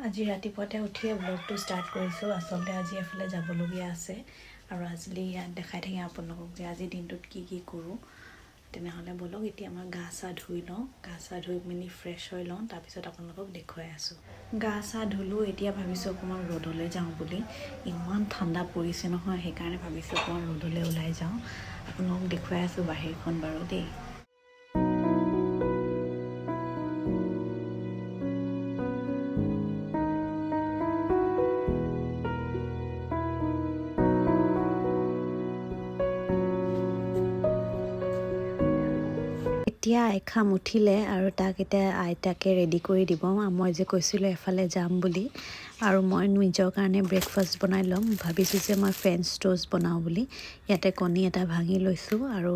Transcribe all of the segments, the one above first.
আজি ৰাতিপুৱাতে উঠিয়ে ব্লগটো ষ্টাৰ্ট কৰিছোঁ। আচলতে আজি এফালে যাবলগীয়া আছে আৰু আজি ইয়াত দেখাই থাকিম আপোনালোকক যে আজি দিনটোত কি কি কৰোঁ। তেনেহ'লে ব'লক, এতিয়া মই গা চা ধুই লওঁ। গা চা ধুই মেলি ফ্ৰেছ হৈ লওঁ, তাৰপিছত আপোনালোকক দেখুৱাই আছোঁ। গা চা ধুলোঁ, এতিয়া ভাবিছোঁ অকণমান ৰ'দলৈ যাওঁ বুলি। ইমান ঠাণ্ডা পৰিছে নহয়, সেইকাৰণে ভাবিছোঁ অকণমান ৰ'দলৈ ওলাই যাওঁ। আপোনালোকক দেখুৱাই আছোঁ বাহিৰখন বাৰু দেই। এতিয়া আইখাম উঠিলে আৰু তাক এতিয়া আইতাকে ৰেডি কৰি দিব। মই যে কৈছিলোঁ এফালে যাম বুলি, আৰু মই নিজৰ কাৰণে ব্ৰেকফাষ্ট বনাই ল'ম। ভাবিছোঁ যে মই ফ্ৰেঞ্চ ট'ষ্ট বনাওঁ বুলি। ইয়াতে কণী এটা ভাঙি লৈছোঁ আৰু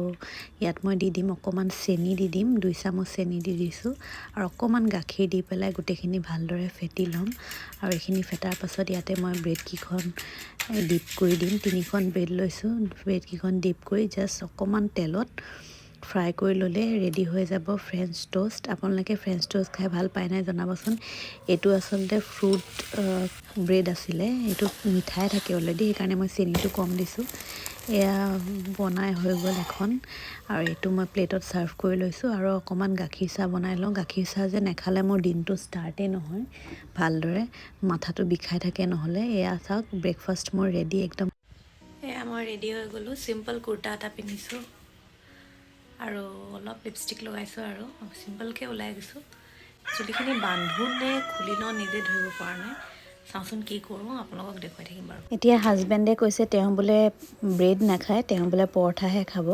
ইয়াত মই দি দিম অকণমান চেনি, দি দিম 2 চামুচ চেনি দি দিছোঁ আৰু অকণমান গাখীৰ দি পেলাই গোটেইখিনি ভালদৰে ফেটি ল'ম। আৰু এইখিনি ফেটাৰ পাছত ইয়াতে মই ব্ৰেডকেইখন ডিপ কৰি দিম। তিনিখন ব্ৰেড লৈছোঁ। ব্ৰেডকেইখন ডিপ কৰি জাষ্ট অকণমান তেলত ফ্ৰাই কৰি ল'লে ৰেডি হৈ যাব ফ্ৰেঞ্চ ট'ষ্ট। আপোনালোকে ফ্ৰেঞ্চ ট'ষ্ট খাই ভাল পায় নাই জনাবচোন। এইটো আচলতে ফ্ৰুট ব্ৰেড আছিলে। এইটো মিঠাই থাকে অলৰেডি, সেইকাৰণে মই চেনিটো কম দিছোঁ। এয়া বনাই হৈ গ'ল এখন আৰু এইটো মই প্লেটত ছাৰ্ভ কৰি লৈছোঁ আৰু অকণমান গাখীৰ চাহ বনাই লওঁ। গাখীৰ চাহ যে নেখালে মোৰ দিনটো ষ্টাৰ্টেই নহয় ভালদৰে, মাথাটো বিষাই থাকে নহ'লে। এয়া চাওক, ব্ৰেকফাষ্ট মোৰ ৰেডি একদম। এয়া মই ৰেডি হৈ গ'লোঁ। চিম্পল কুৰ্তা এটা পিন্ধিছোঁ আৰু অলপ লিপষ্টিক লগাইছোঁ আৰু চিম্পলকৈ ওলাই গৈছোঁ। চুলিখিনি বান্ধো নে খুলি লওঁ নিজে ধৰিব পৰা নাই। চাওঁচোন কি কৰোঁ, আপোনালোকক দেখুৱাই থাকিম বাৰু। এতিয়া হাজবেণ্ডে কৈছে তেওঁ বোলে ব্ৰেড নাখায়, তেওঁ বোলে পৰঠাহে খাব।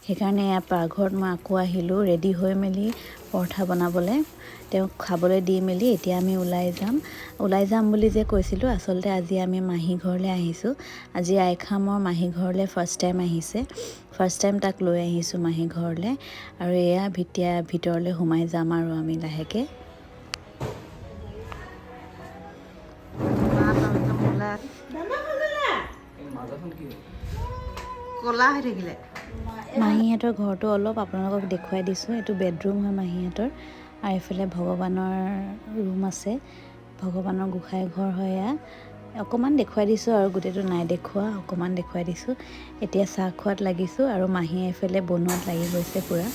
সেইকাৰণে এয়া পাকঘৰত মই আকৌ আহিলোঁ ৰেডি হৈ মেলি পৰঠা বনাবলৈ। তেওঁক খাবলৈ দি মেলি এতিয়া আমি ওলাই যাম। ওলাই যাম বুলি যে কৈছিলোঁ, আচলতে আজি আমি মাহী ঘৰলৈ আহিছোঁ। আজি আইখামৰ মাহী ঘৰলৈ ফাৰ্ষ্ট টাইম আহিছে। ফাৰ্ষ্ট টাইম তাক লৈ আহিছোঁ মাহী ঘৰলৈ। আৰু এয়া ভিতিয়া ভিতৰলৈ সোমাই যাম আৰু আমি লাহেকৈ। একদম ক'লা ক'লা হৈ থাকিলে। মাহীহঁতৰ ঘৰটো অলপ আপোনালোকক দেখুৱাই দিছোঁ। এইটো বেডৰুম হয় মাহীহঁতৰ আৰু এইফালে ভগৱানৰ ৰুম আছে। ভগৱানৰ গোঁসাই ঘৰ হয় এয়া। অকণমান দেখুৱাই দিছোঁ আৰু গোটেইটো নাই দেখুওৱা, অকণমান দেখুৱাই দিছোঁ। এতিয়া চাহ খোৱাত লাগিছোঁ আৰু মাহীয়ে এইফালে বনোৱাত লাগি গৈছে পূৰা।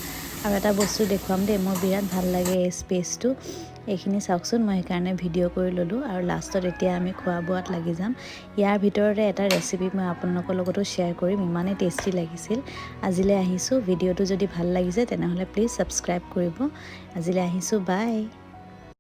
আৰু এটা বস্তু দেখুৱাম দেই, মোৰ বিৰাট ভাল লাগে এই স্পেচটো। এইখিনি চাওকচোন, মই সেইকাৰণে ভিডিঅ' কৰি ল'লোঁ। আৰু লাষ্টত এতিয়া আমি খোৱা বোৱাত লাগি যাম। ইয়াৰ ভিতৰতে এটা ৰেচিপি মই আপোনালোকৰ লগতো শ্বেয়াৰ কৰিম, ইমানেই টেষ্টি লাগিছিল। আজিলৈ আহিছোঁ। ভিডিঅ'টো যদি ভাল লাগিছে, তেনেহ'লে প্লিজ ছাবস্ক্ৰাইব কৰিব। আজিলৈ আহিছোঁ, বাই।